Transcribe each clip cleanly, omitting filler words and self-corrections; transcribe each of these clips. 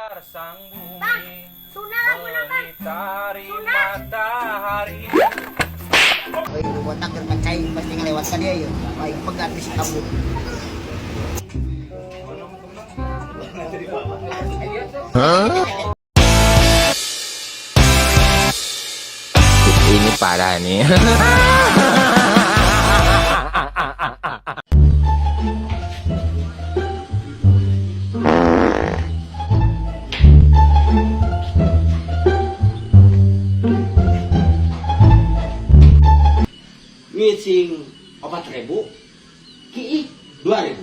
Sang bumi Bang, Sunda laguna, Bang. Mengitari Sunda. Matahari. Oy, botak keur cai pasti ngalewat ka dia yeuh. Aing pegat bisi kabur. Ini parah nih. Ngising 4.000, kiih 2.000,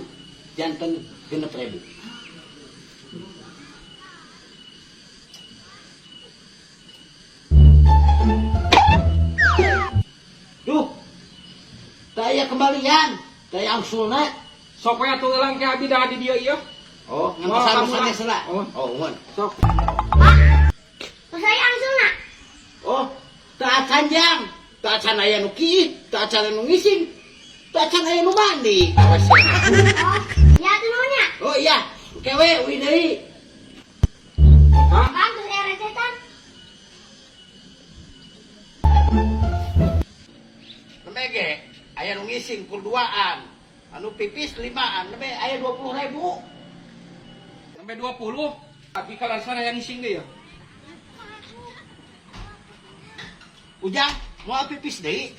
janten 6.000. Duh, daya kembalian, daya angsulna. Sok we atuh eulang ke abi da di dieu ieu. Oh, Oh, ngan kamu sanes lah. Oh. Oh, mohon. Sok. Bang, terus saya angsulna. Oh, teu acan jang, teu acan aya nu kiih, teu acan aya nu ngising, teu acan aya nu mandi. Awas ya. Oh, ya atuh nuhun nya. Oh iya, kewe uih deui. Hah? Bang, terus aya recetan. Nembe ge aya nu ngising kur duaan, anu pipis limaan, nembe aya 20.000. Sampai 20. Abi kalarsan aya ngising deui ya. Ujang, mau pipis deui?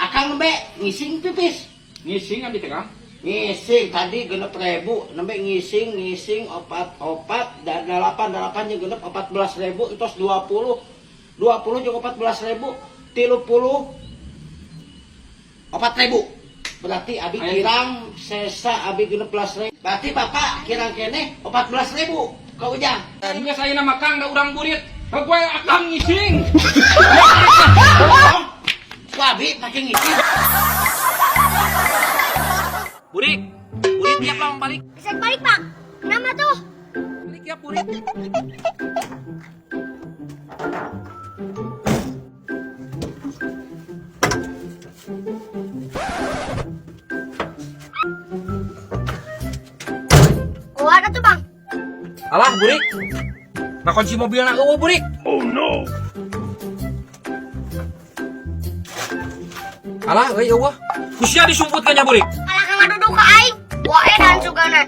Akang nembe ngising pipis. Ngising abi teh Kang. Ngising tadi 6.000, nembe ngising ngising opat opat dan delapan delapan jeung genep 14.000, entos 20. 20 jeung 14.000, 34.000. Berarti abi Ayo. kirang sesa abi 16.000. Berarti bapak kirang keneh 14.000 ka Ujang. Geus ayeuna mah Kang da urang burit. Heuh we akang ngising. Oh, ku abi make ngising. Burik. Burit tiap lawan balik. Bisa balik, Bang. Kenapa tuh? Balik ya burit. Oh, ada tuh, Bang. Alah burik. Nah kunci mobilna eueuh burik. Oh no. Alah euy eueuh. Ku sia disumput ka nya burik. Alah kang duduk ka aing. Wah, edan sugana.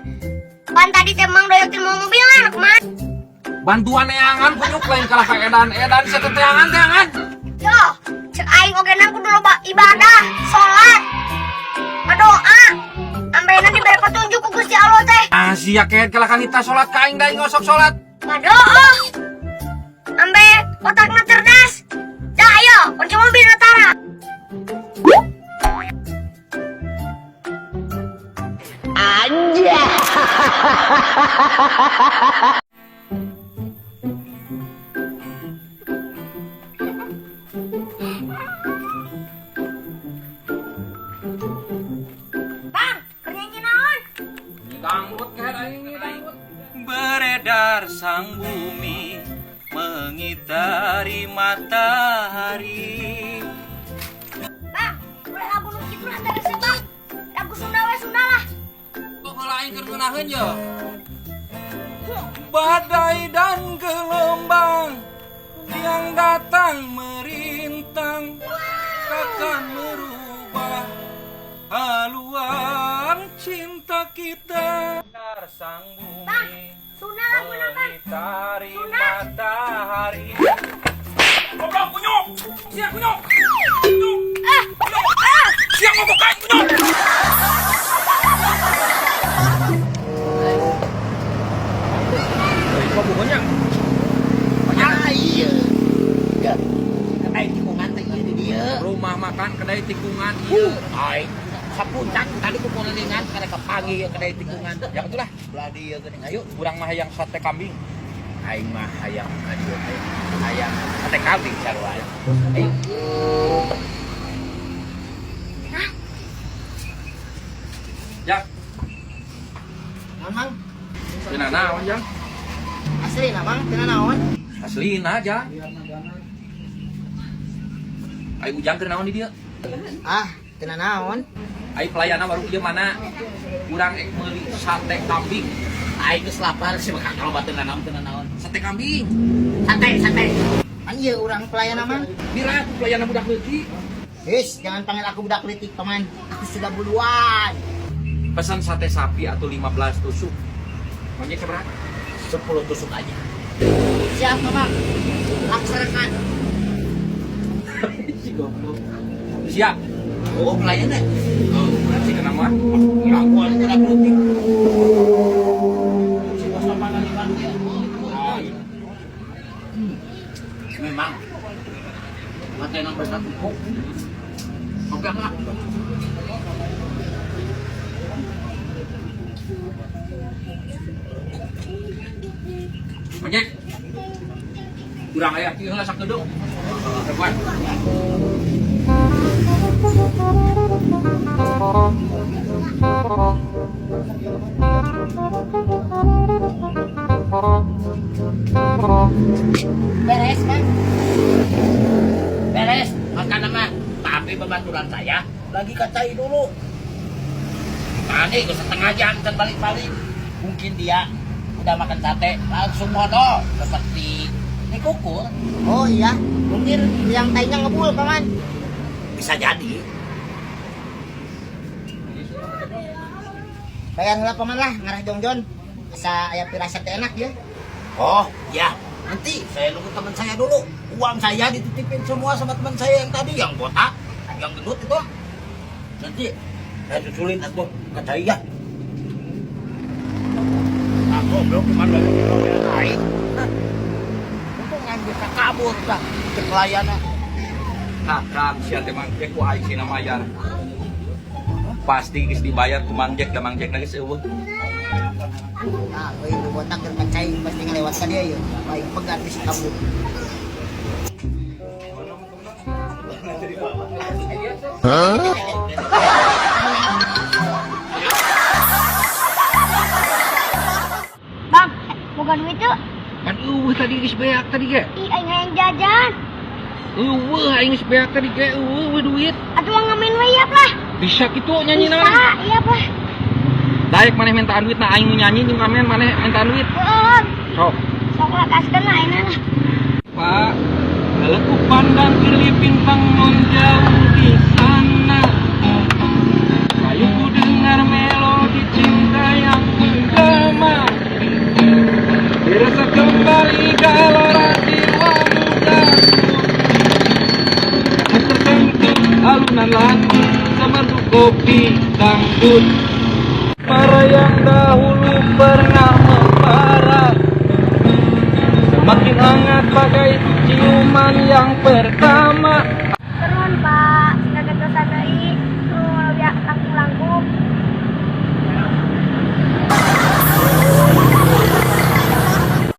Pan tadi teh Mang doyokin mau mobilna kumaha? Bantuan neangan kunyuk lain kalah ka edan edan sia teh teangan teangan. Yo, cek aing oge nang kudu loba ibadah, salat, berdoa. Ambena diberi petunjuk ku Gusti Allah teh. Ah sia kehed kalah ka nita salat ka aing da aing ngosok salat. Ngadoa. Ambe otakna cerdas. Dah ayo, kunci mobil tara. Bang, keur nyanyi naon? Dangdut kehed aing ini dangdut. Beredar sang bumi mengitari matahari. Bang, boleh lagu nu kitu lah teh resep, Bang. Lagu Sunda we Sunda lah. Kok heula aing keur ngeunaheun ye. Badai dan gelombang yang datang merintang takkan merubah haluan cinta kita. Sang bumi Bang, Sunda laguna, Bang. mengitari Sunda. matahari. Goblok kunyuk. Sia kunyuk. Kunyuk. Ah, ah. Sia ngomong ka aing kunyuk. Kok bukunya? Ah iya. Ya. Kedai tikungan teh ieu di dieu. Rumah makan kedai tikungan ieu. Aing sapuncak tadi ku kulilingan kada kapanggih ieu kedai tikungan. Ya betul lah. Belah dieu geuning ayo. Urang mah hayang sate kambing. Aing mah hayang ka dieu teh. Hayang sate kambing sarua. Ayo. Ya, Mamang, cenah naon jang? asli na Mang, cenah naon? Aslina jang. Ayo ujang keur naon di dieu? Ah, cenah naon? Ai pelayanan warung ieu mana? Urang ek meuli sate kambing. Aing geus lapar sih maka kalau batin naon teu naon. Sate kambing. Sate, sate. Kan iya orang pelayan mah. Mira aku pelayanan budak leutik. His, jangan panggil aku budak leutik, paman. Aku sudah buluan. Pesan sate sapi atau 15 tusuk. Mangnya sabaraha? 10 tusuk aja. Siap, paman. Laksanakan. Si goblok. Siap. Oh, pelayannya. Oh, berarti kenapa? Ngaku aja budak leutik. Si bos lapangan ikan dia. Memang. Mata yang besar empuk. Oke lah. Monyet. Kurang aya kieu heula sakedeung. Rebuan. Beres, Mang. Beres, makan mah. Tapi babaturan saya lagi kacai dulu. Tadi ke setengah jam dan balik-balik. Mungkin dia udah makan sate langsung modal seperti ini kukur. Oh iya, mungkin yang tainya ngebul, paman. Bisa jadi. Bayar heula paman lah, ngarah jongjon. Asa aya pirasat teh enak ya. Oh, ya. Nanti saya nunggu teman saya dulu. Uang saya dititipin semua sama teman saya yang tadi, yang botak, yang gendut itu. Nanti saya susulin atuh ke saya. Aku belum kemana lagi. Untung aing bisa kabur dah ke pelayannya. Kakak sia teh Mang Jack ku aing sina mayar. Pasti geus dibayar ku Mang Jack da Mang Jack geus eueuh. Nah, euy nu botak keur kacai pasti ngalewat ka dia ya. Aing pegat bisa kabur. Bang, boga duit tuh. Pan eueuh tadi geus beak tadi ge. Ih, aing hayang jajan. Eueuh aing geus beak tadi ge eueuh duit. Atuh ngamen we iap lah. Bisa kitu nyanyi Bisa, naon? iap lah. Daek maneh mintaan duit nah aing nu nyanyi jeung ngamen maneh mintaan duit. Heeh. Sok. Sok lah kaskeun lah aing lah. Pak, kalau ku pandang kerlip bintang non jauh di sana. Lalu ku dengar melodi cinta yang menggema. Dirasa kembali gelora jiwa mudaku. Tersentuh alunan lagu semerdu kopi dangdut. Para yang dahulu pernah membara, semakin hangat bagai ciuman yang pertama.